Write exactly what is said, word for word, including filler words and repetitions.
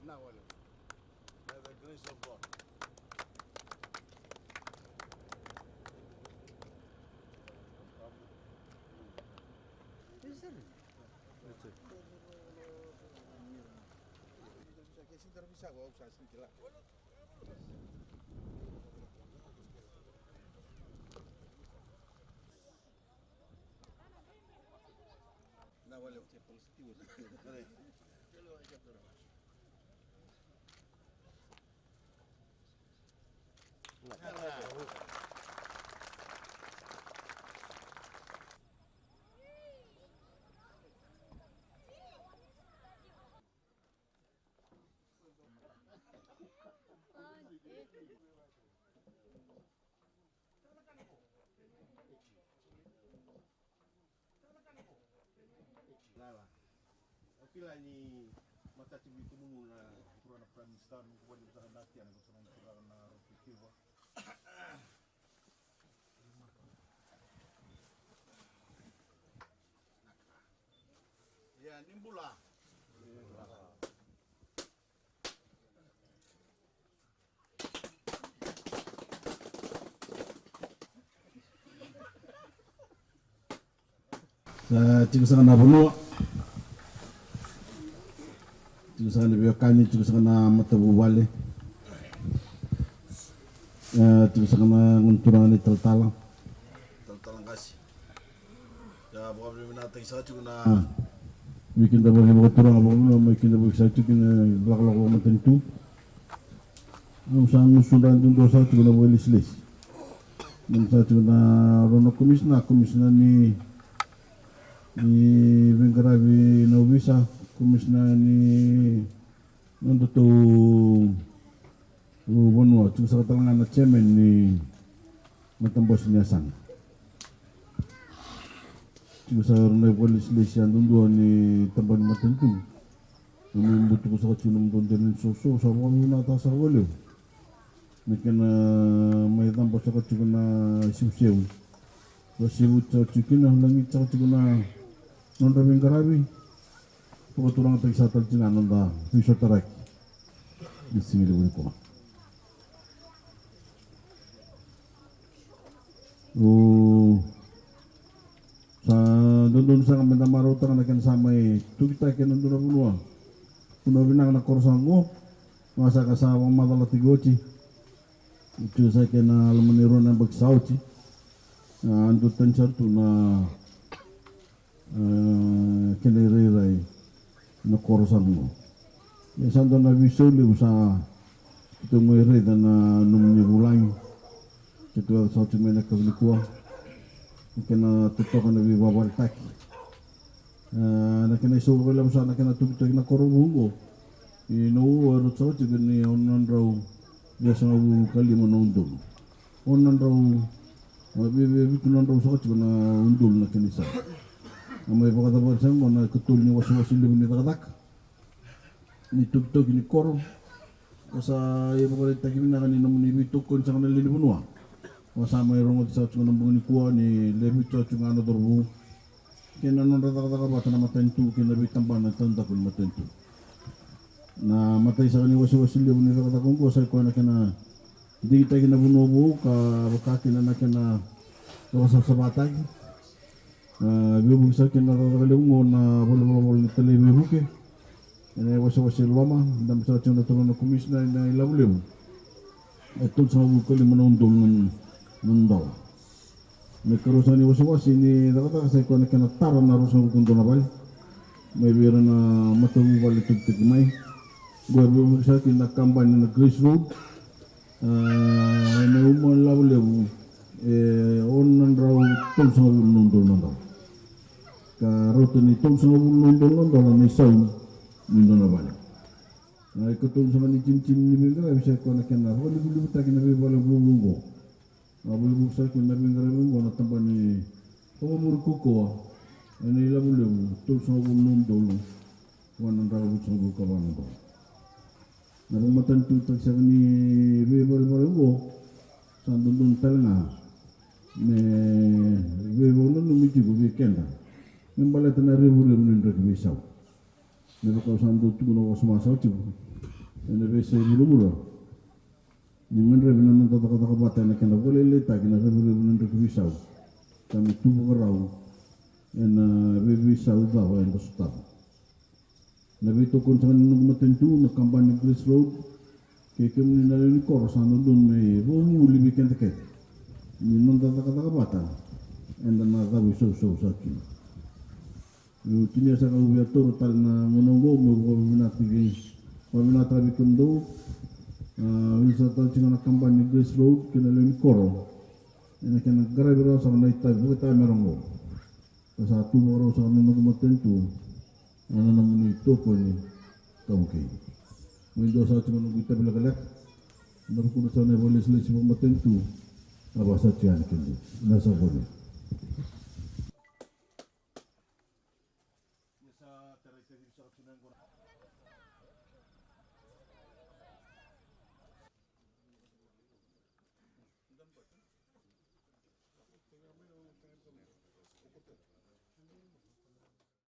By the grace of God. Lala. Au kila ni matata vei kemuni na turaga na Prime Minister, noqu vale saka na tia na turaga na Ratu Kiva. Ia, ni bula. Sa tiko saka na vanua, tiko saka na veiwekani, tiko saka na matavuvale, e, tiko saka na gone turaga ni talatala, talatala qase. Ia, vakavinavinakataki saka tiko na, a, veikidavaki vakaturaga, vakavinavinaka mai kidavaki saka tiko na ilakolako vakamatanitu. Au sa gusudra duadua saka tiko na vakailesilesi. Nanuma saka tiko na rua na komisina, komisina ni, ni veiqaravi na ovisa, komisina ni nodatou vanua, tiko saka tale ga na chairman ni matabose ni yasaga. Tiko saka na vakailesilesi yadudua ni tabana ni matanitu. Na mai butuka saka tiko na nomudou dela ni soso, sa vakavinavinakataka saka vakalevu. Na kena mai caba saka tiko na isevusevu. Sa sevuti saka tiko kina, lagiti saka tiko na nodra veiqaravi. Vakaturagataki saka tale tiko ga na noda veisotaraki ni siga levu nikua. O, sa dodonu saka meda marautaka na kena sa mai tukitaki ena dua na vanua. Vanua vinaka na koro saka qo, na saka sa vakamacalataki oti. Tiko saka kei na loma ni rua na yabaki sa oti. A, duatani sara tu na, e, kena irairai na koro saka qo. Ia sa dua na veisau levu sa keitou mai raica na nomuni vulagi. Keitou yaco saka tiko mai na yakavi nikua. Kena totoka na veivakavaletaki. E, na kena isau vakalevu saka na kena tukituki na koro vou qo. Ni na uau e rauta saka tiko ni ono na drau viasagavulu ka lima na udolu. Ono na drau, a, via, via vitu na drau saka tiko na udolu na kena isau. A mai vakacavari saka qo na ikatolu ni wasewase levu ni cakacaka ni tokitoki ni koro. Ko sa ivakaraitaki vinaka ni nomuni veitokoni saka na lewe ni vanua. Ko sa mai rogoci saka tiko na bogi nikua ni lewe vitu saka tiko ga na cauravou kei na nodra cakacaka vata na matanitu kei na veitabana taudaku ni matanitu. Na imatai saka ni wasewase levu ni cakacaka oqo sa i koya na kena digitaki na vanua vou ka vaka kina na kena vakasavasavataki. A, veivuke saka kina na cakacaka levu oqo na valenivolavola ni talai veivuke. Ena iwasewase loma, dabe saka tiko na turaga na komisina ena ilavo levu. E tolusagavulu ka lima na udolu na, na dola. Na ikarua saka ni wasewase ni cakacaka sa i koya na kena tara na ruasagavulu ka dua na vale mai vei ira na matavuvale tokitoki mai. Qo e veivuke saka kina na kabani na Grace Road. A, ena uma lavo levu e ono na drau tolusagavulu na udolu na dola. Ka rauta ni tolusagavulu na udolu na dola na isau ni dua na vale. Na ikatolu saka ni tinitini ni veiqaravi sa i koya na kena vakalivulivutaki na veivale vuvu oqo. A, veivuke saka kina na veiqaravi oqo na tabana ni vakamuri kaukauwa ena ilavo levu tolusagavulu na udolu va na drau vitusagavulu ka va na dola. Na vakamatanitutaki saka ni veivalevale oqo sa dodonu tale ga me veivakananumi tiko vei keda me baleta na revurevu ni draki veisau. Me vaka au sa dau tukuna vakasama saka tiko, ena veiyasai vuravura. Ni gadrevi na noda cakacaka vata ena kena vakalailaitaki na revurevu ni draki veisau, ka me tu vakarau ena veiveisau cava eda sotava. Na veitokoni saka ni noqu matanitu, na kabani Grace Road, kei kemuni na lewe ni koro, sa dodonu me vakavuvuli vei keda kece. Ni noda cakacaka vata, eda na cavuisausau saka kina. Meu tinia saka, au via taura tale na gauna oqo meu vakavinavinaka, vakavinavinakataka vei kemudou. A, vinavinakataka tale tiko ga na kabani Grace Road kei na lewe ni koro ena kena qaravi rawa saka na itavi vakaitavi me ra oqo. Ka sa tu vakarau saka na noqu matanitu ena nomuni tokoni ka vukei. Mai dua saka tiko na noqu itavi lekaleka, na vukuna saka na ivakalesilesi vakamatanitu, a vaka saka tiko yani kina. Vinaka saka vakalevu.